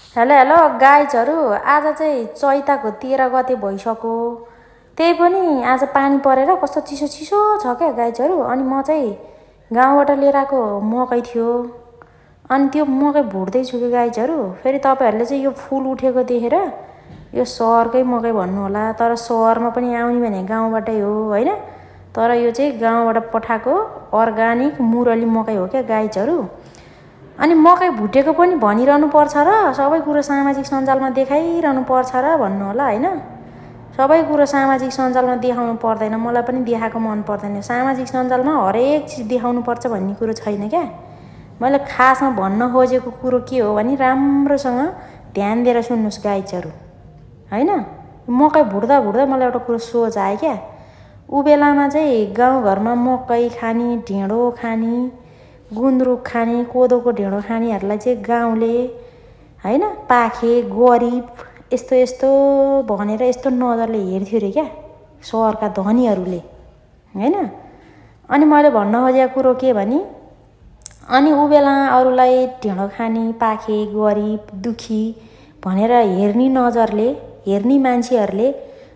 Hello hello गाइजहरू, आज चाहिँ चैताको 13 गते भइसक्यो। त्यही पनि आज पानी परेर कस्तो चिसो चिसो छ क्या गाइजहरू। अनि म चाहिँ गाउँबाट लिएर आएको मकै थियो, अनि त्यो मकै भुट्दैछु कि गाइजहरू। फेरि तपाईँहरूले चाहिँ यो फुल उठेको देखेर यो सहरकै मकै भन्नु होला, तर सहरमा पनि आउने भने गाउँबाटै हो होइन। तर यो चाहिँ गाउँबाट पठाएको अर्गानिक मुरली मकै हो क्या गाइजहरू। अनि मकै भुटेको पनि भनिरहनु पर्छ र सबै कुरो सामाजिक सञ्जालमा देखाइरहनु पर्छ र भन्नु होला होइन। सबै कुरो सामाजिक सञ्जालमा देखाउनु पर्दैन, मलाई पनि देखाएको मन पर्दैन। सामाजिक सञ्जालमा हरेक चिज देखाउनु पर्छ भन्ने कुरो छैन क्या। मैले खासमा भन्न खोजेको कुरो के हो भने राम्रोसँग ध्यान दिएर सुन्नुहोस् गाइजहरू होइन। मकै भुट्दा भुट्दा मलाई एउटा कुरो सोच आयो क्या। ऊ बेलामा चाहिँ गाउँघरमा मकै खाने, ढेँडो खाने, गुन्द्रुक खाने, कोदोको ढेँडो खानेहरूलाई चाहिँ गाउँले होइन पाखे गरिब यस्तो यस्तो भनेर यस्तो नजरले हेर्थ्यो अरे क्या सहरका धनीहरूले होइन। अनि मैले भन्न खोजेको कुरो के भने, अनि ऊ बेला अरूलाई ढेँडो खाने, पाखे, गरिब, दुखी भनेर हेर्ने नजरले हेर्ने मान्छेहरूले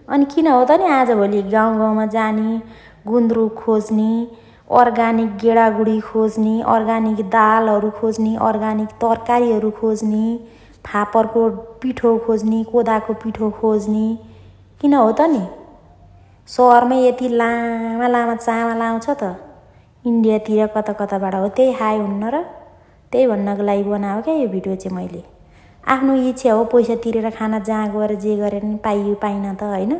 अनि किन हो त नि आजभोलि गाउँ गाउँमा जाने, गुन्द्रुक खोज्ने, अर्गानिक गेडागुडी खोज्ने, अर्गानिक दालहरू खोज्ने, अर्गानिक तरकारीहरू खोज्ने, फापरको पिठो खोज्ने, कोदाको पिठो खोज्ने किन हो त नि। सहरमै यति लामा लामा चामल आउँछ त इन्डियातिर कता कताबाट हो, त्यही खाए हुन्न र। त्यही भन्नको लागि बनाएको क्या यो भिडियो चाहिँ। मैले आफ्नो इच्छा हो, पैसा तिरेर खाना जहाँ गएर जे गरेर नि पाइयो पाइन त होइन।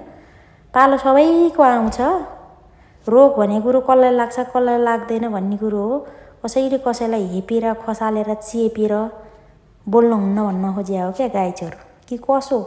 पालो सबैको आउँछ, रोग भन्ने कुरो कसलाई लाग्छ कसलाई लाग्दैन भन्ने कुरो हो। कसैले कसैलाई हेपेर खसालेर चेपेर बोल्नुहुन्न भन्न खोज्या हो क्या गाइजहरू कि कसो।